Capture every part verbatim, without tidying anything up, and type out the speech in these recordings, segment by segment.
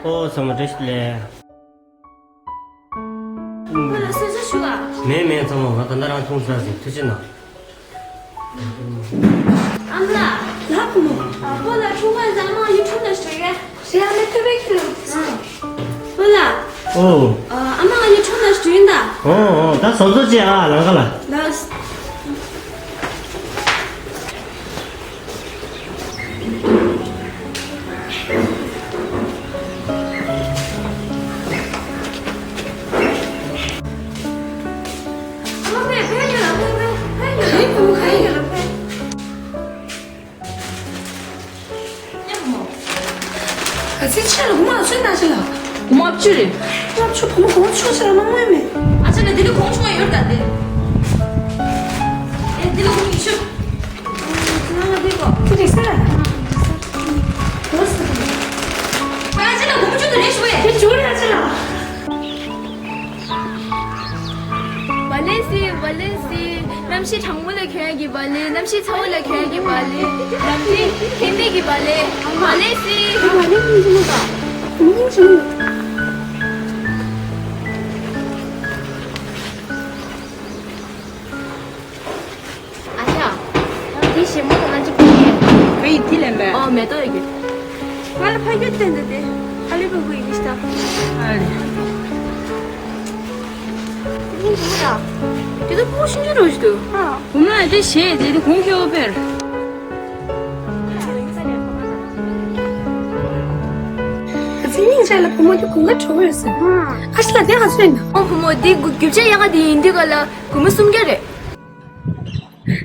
ཨོ་ཚང་མ་བཀྲ་ཤིས་བདེ་ལེགས། ཁོ་ལ་གསོལ་ཇ་ཞུ་ལ། མེད་མེད་ཚང་མ་ང་ད་ལྟ་རང་འཐུང་ཚར་ཟིན། ཐུགས་རྗེ་གནང་། ཨ་མ་ལགས། ལགས་བུ་མོ། ཨ་ཕོ་ལ་འཁྲུངས་པ་ཟ་མ་ཡུལ་འཁྲུངས་ལ་ཞུ་གི། རེད་ཨ་མའི་ཐུགས་རེ་ཁྱེར་ལ། ཨ་ཕོ་ལགས། ཨོ། ཨ་མ་ང་ཡུལ་འཁྲུངས་ལ་ཞུ་ཡིན་ད། ཨོ་ཨོ་ད་བཟོ་བཟོ་བྱེད་ཨ་ལང་ཀ་ལ། ལགས། ཨ་ཙི་ཆེ་ལ་གོང་མ་ཚོད་ན་ཆེ་ལ། གོང་མ་ཨབ་ཆུ་རེད། ཨབ་ཆུ་གོང་མ་གོང་ཆུ་ཆེ་ལ་མ་ངོས་མེད། ཨ་ཅེ་ལ་འདི་ལ་གོང་ཆུང་ཡོད་ད་དེ། ཨེ་འདི་ལ་གོང་ཉི་ཤུ། ང་ང་འདི་གོ། ཁྱི་དེ་ས་ལ། ཨ་ཅེ་ལ་གོང་ཆུང་དུ་རེ་ཞུ་ཡ། ཁྱི་ཆུ་རེ་ཨ་ཅེ་ལ། བ་ལན་སི་བ་ལན་སི། གནམ་གཤིས་གྲང་མོ་ལ་གྱོན་ཡ་གི་བ་ལན། གནམ་གཤིས་ཚ་བོ་ལ་གྱོན་ཡ་གི་བ་ལན། ལམ་ཐིག་ཁེ་མི་གི་བ་ལན། བ་ལན་སི། བ་ལན་སི་ནི་ད། ཁུ་མིང་ཆུ་མིང་། ཨ་ཡ། དེ་ཞིམ་མོ་དང་ཅིག་པོ་ཡིན། ག་ཡི་དེ་ལེན་པས། ཨོ་མེ་ཏོག་ཡོད་རྒྱུ། ང་ལ་ཕ་གི་བསྟན་ཏེ་དེ། ཧ་ལས་པའི་ཧུ་ཡི་ཤ་ཏ། ཨ་ལས། དེ་ཚོ་ཕོ་ཤིན་ཅི་རོ་ཞིག་འདུག་ཨ། བུ་མོ་ལ་དེ་བཞེས་དེ་དེ་གོང་ཁེ་འོ་པེར། ཨ་ཙི་སྙིང་རྗེ་ལ་བུ་མོ་དེ་དགུན་ཁ་གྲོ་བོ་ཡོད་ཟེར། ཨ་ཤི་ལ་དེ་ག་ཚོད་ཡིན་ན། ཨོ་བུ་མོ་དེ་རྒྱུ་ཆ་ཡག་ག་དེ་ཡིན་དུས་ག་ལ་བུ་མོ་སུམ་བརྒྱ་རེད།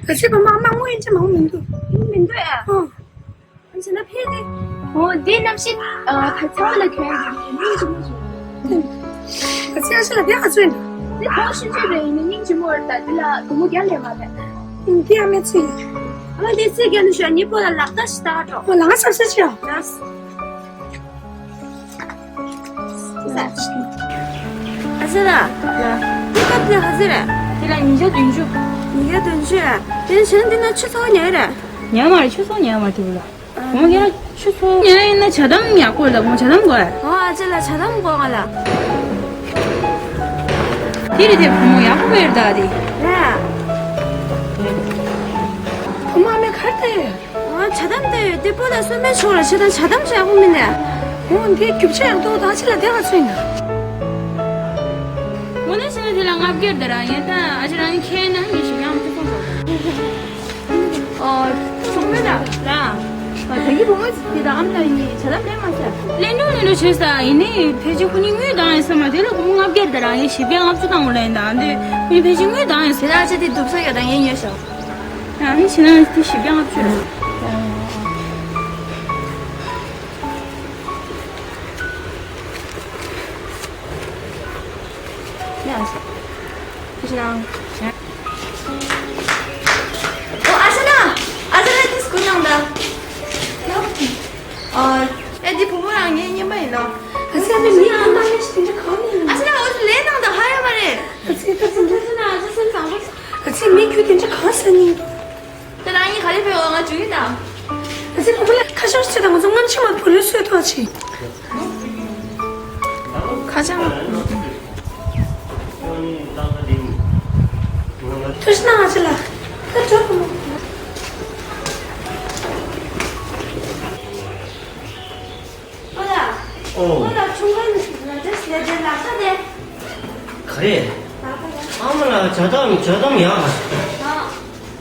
ཨ་ཙི་བུ་མོ་ཨ་མ་དངོས་ཡིན་ཅི་མང་མི་འདུག་མི་འདུག་ཨ། ཨོ། ཨ་ཙི་ན་ཕེ་དེ། ཨོ་དེ་གནམ་གཤིས་ཨ་ད་ཚ་བ་ལ་གྱོན་ཡ་གི་སྙིང་རྗེ་མོ་ཞིག་ཨ་ཙི་ཨ་ཤི་ལ་དེ་ག་ཚོད་ཡིན་ན། དེ་གོང་ཤིན་ཅི་རེད་ཡིན་ན་སྙིང་རྗེ་མོ་རེད་ད། དེ་ལ་བུ་མོ་རྒྱ་ལས་མ་རེད། ཨིན་དེ་ཨ་མའི་ཚེ་ཡིན། ཨ་མ་དེ་ཚེ་རྒྱ་ལ་ཤོད་ཉི་པོ་ལ་ལག་རྟགས་ཤིག་ལྟ་འགྲོ། ཨོ་ལ་ང་སབ་སབ་ཤིག་ཡ། ལགས། ཨ་ཙི་ལ། ལ། དེ་སྐབས་དེ་ག་ཚོད་རེད། དེ་ལ་ཉིས་བརྒྱ་བདུན་ཅུ། ཉིས་བརྒྱ་བདུན་ཅུ་རེད། དེ་ནས་བྱས་ན་འདི་ན་ཆུ་ཚོད་ཉལ་རེད། ཉལ་མ་རེད། ཆུ་ཚོད་ཉལ་མ་རེད་དེ་བུ་ལ། ཨ། ངོ་ཡ་ཆུ་ཚོད་ཉལ་ཡིན་ན་ཇ་དམ་ཡག་པོ་རེད་ད། ངོ་ཇ་དམ་དགོས། ཨ་ཨ་ཅེ་ལ་ཇ་དམ་དགོས་ང་ལ། དེ་རེད་དེ་བུ་མོ་ཡག་པོ་རེད་ད་དེ། རེད། བུ་མོ་ཨ་མའི་གར་ལྟ་ཡོད། ཨ་ཇ་དམ་ལྟ་ཡོད་དེ་པོ་ལ་སོན་མེད་ཆོག་ལ་ཆེ་དང་ཇ་དམ་ཆེ་ཡག་པོ་མིན་ནས། འོ་འདི་རྒྱུ་ཆ་ཡག་ཏོག་ད་ཆེ་ལ་དེ་ག་ཚོད་ཡིན་ན། ངོ་ན་ཆེ་ན་དེ་ལ་ལྔ་བརྒྱ་དེ་རང་ཡིན་ད། ཨ་ཅེ་རང་ཡིན་ཁྱེད་ན་ངས་ཞིག་ཡང་མི་ཐུབ་སོང་ཟེར། ཨོ། ཆུང་མེད་ལ་ལ། ད་གི་བུ་མོ་ཅིག་དེ་ད་ཨམ་ལ་ཡིན་ཇ་དམ་ལེན་མ་ཟེར། ལེན་འགྲོ་ལེན་འགྲོ་བྱས་ས་ཡིན་ནི་ཕལ་ཆེར་ཁོ་གཉིས་དངུལ་བཏང་ཡིན་ས་མ་དེ་ལ་སྒོར་མོ་ལྔ་བརྒྱ་དེ་རང་ཡིན་བཞི་བརྒྱ་ལྔ་བཅུ་བཏང་དགོས་ལ་ཡིན་ད། འདི་ཁོ་གཉིས་ཕལ་ཆེར་དངུལ་བཏང་ཡིན་ཟེར། ད་ཨ་ཅེ་དེ་སྡུག་ས་ཡོད་ད་ངས་ཉོས་ཤག་ཡང་ནི་ཕྱི་ནང་དེ་ཞིབ་ཀྱང་ཆུ་རུ། ཡང་ཕྱི་ནང་། ཨོ་ཨ་ཤ་ན། ཨ་ཤ་ན་དེ་སྐུ་ནང་ད། ཨ། ཨེ་འདི་བུ་མོ་རང་ངའི་རྔན་པ་ཡིན་ནོ། ཨ་ཤ་ན་མི་རྔན་པ་ནི་དེ་འདྲ་གང་ཡིན། ཨ་ཤ་ན་འོ་དེ་ལས་ནང་ད་ཧ་ཡོད་མ་རེད། ཨ་ཙི་ད་ཙི་ད་ཙི་ན་ཨ་ཅེ་སེམས་བཟང་པོ། ཨ་ཙི་མི་ཁྱོད་དེ་འདྲ་གང་ཟེར་ནི། ད་རང་ཉིད་ག་ལེ་བེ་འོ་ང་འཇུ་ཡིན་ད། ཨ་ཙི་ཕུ་ལ་ཁ་ཤོར་ཆེ་ད་ང་ཚོ་སྔོན་ཆད་མ་བུ་ལོས་སོད་ཐོག་ཆེ། ཁ་ཤང་། ཐུགས་རྗེ་གནང་ཨ་ཅེ་ལ། ད་འགྲོ་བུ་མོ། ཨོ་ལ། ཨོ། ཨོ་ལ་ཆུང་མ་ལ་ཏྲེས་ལེ་ཏྲེ་ལ་ཁ་ཏེ། ག་རེ། ལ་ཁ་ཏེ། ཨ་མ་ལ་ཇ་དམ་ཇ་དམ་ཡག་ག་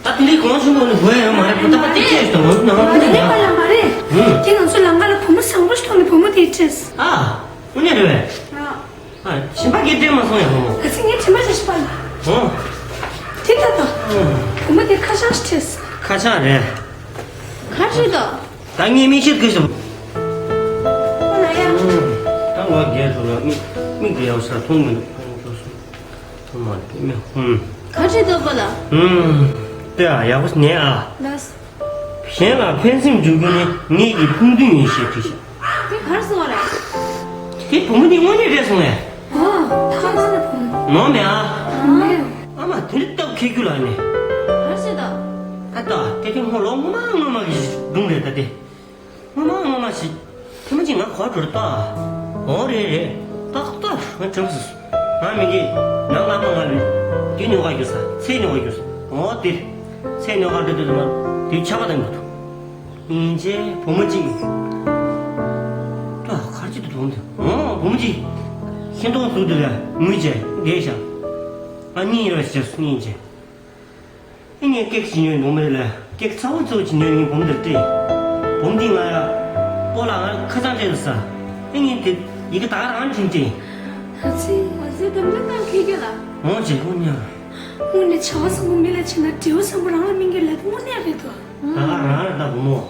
ཨ། ད་དེ་འདྲའི་གོང་ཆེན་པོ་ནི་དགོས་ཡ་ཡོད་མ་རེད་པ། ད་པ་དེ་ཁྱེད་དང་ང་ཚོ་ནང་ཁུལ་ཡ། ཨ་རེ་པ་ལ་མ་རེད། ཧུམ། དེ་ང་ཚོ་ལམ་ཁ་ལ་བུ་མོ་བཟང་པོ་ཞིག་མཐོང་ནས་བུ་མོ་དེ་ཏྲེས། ཨ། དངོས་གནས་རེད་པས། ཨ། ཨ། ཞིམ་པ་གི་སྤྲད་མ་སོང་ཡ་བུ་མོ། ཨ་ཙི་ངས་དྲི་མ་ཞིག་ཞིག་པ་ལ། ཨོ། དེ་ལྟ་དང་། ཨོ། བུ་མོ་དེ་ཁ་བྱང་ཞིག་སྤྲད། ཁ་བྱང་རེད། ག་རེ་དོ། ད་ངས་མིག་ཤེལ་གྱིས་ཤོག་ཁོ་ན་ཡ། ད་ང་རྒས་སོང་ལ་མིག་མིག་དེ་ཡག་ས་མཐོང་མི་འདུག་ཁོང་ཚོ་སུ་མཐོང་མ་འདུག་མི་ཧུམ། ག་རེ་དོ་པ་ལ། ཧུམ། དེ་ཨ་ཡག་པོ་ཉན་ཨ། ལགས། གཞན་ལ་ཕན་སེམས་འཇུག་རྒྱུ་ནི་ངེད་ཀྱི་ཕུགས་འདུན་ཡིན་ཞེས་བྲིས་ཤག་དེ་གར་སོང་བ་རེད། དེ་བུ་མོ་དེ་དངོས་གནས་རེད་སོང་ངས། ཨོ། ད་ག་ས་ལ་བུ་མོ། ནོར་མེད་ཨ། ཨ་མ་དེ་རིགས་སྟབས་ཁེལ་རྒྱུ་ལ་ནི། གར་སོང་ད། ད་ད་དེ་དེ་སྔོན་ལོ་སྔོན་མ་སྔོན་མ་གི་སྒྲུང་རེད་ད་དེ། སྔོན་མ་སྔོན་མ་ཞིག་ཐེངས་མ་གཅིག་ང་གོ་འགྲོ་རེད་ད། ཨོ་རེད་རེད། ཏག་ཏག་ང་དྲན་སོང་། ང་མི་འདི་ནང་ལ་མ་ང་ལ་དེ་ཉོ་ག་རྒྱུ་ས་ཚེ་ཉོ་ག་རྒྱུ་ས། ཨོ་དེ་ཚེ་ཉོ་ག་འདི་དེ་དེ་མ་དེ་ཆ་བ་དང་གི་འདུག་ཡིན་ཅེ་བུ་མོ་གཅིག་ད་གར་ཅི་དུ་དོང་དུ་ཨོ་བུ་མོ་གཅིག་ཤིང་ཏོག་ཟུག་དུ་ལ་ངུས་ཅེ་བསྡད་ཤག་ང་གཉིད་ཡོད་ཟེར་སུ་གཉིད་ཅེ། ཨེ་ངས་ཀེག་ཅིག་ཉོས་འདུག་མི་རེད་ལ། ཀེག་ཚ་བོ་ཚ་བོ་ཅིག་ཉོས་ནས་བུ་མོ་འདིར་སྤྲད། བུ་མོ་འདི་ང་ཡ། སྤོ་ལགས་ང་ཁ་སང་སྤྲད་འདུག་ས། ཨེ་ངས་དེ་ཡི་གེ་ད་ག་རང་བྲིས་སྤྲད། ཨ་ཙི། ཨ་ཙི་དམ་དྲག་བཏང་ཁེལ་གྱི་ལ། འོང་བྱེད་དགོས་ཉག་དངོས་གནས་བྱ་བ་བཟང་པོ་མི་ལ་བྱེད་ན་འབྲས་བུ་བཟང་པོ་རང་ལ་སྨིན་གྱི་ལབ་དངོས་གནས་རེད་དོ། ད་ག་རང་རེད་ད་བུ་མོ།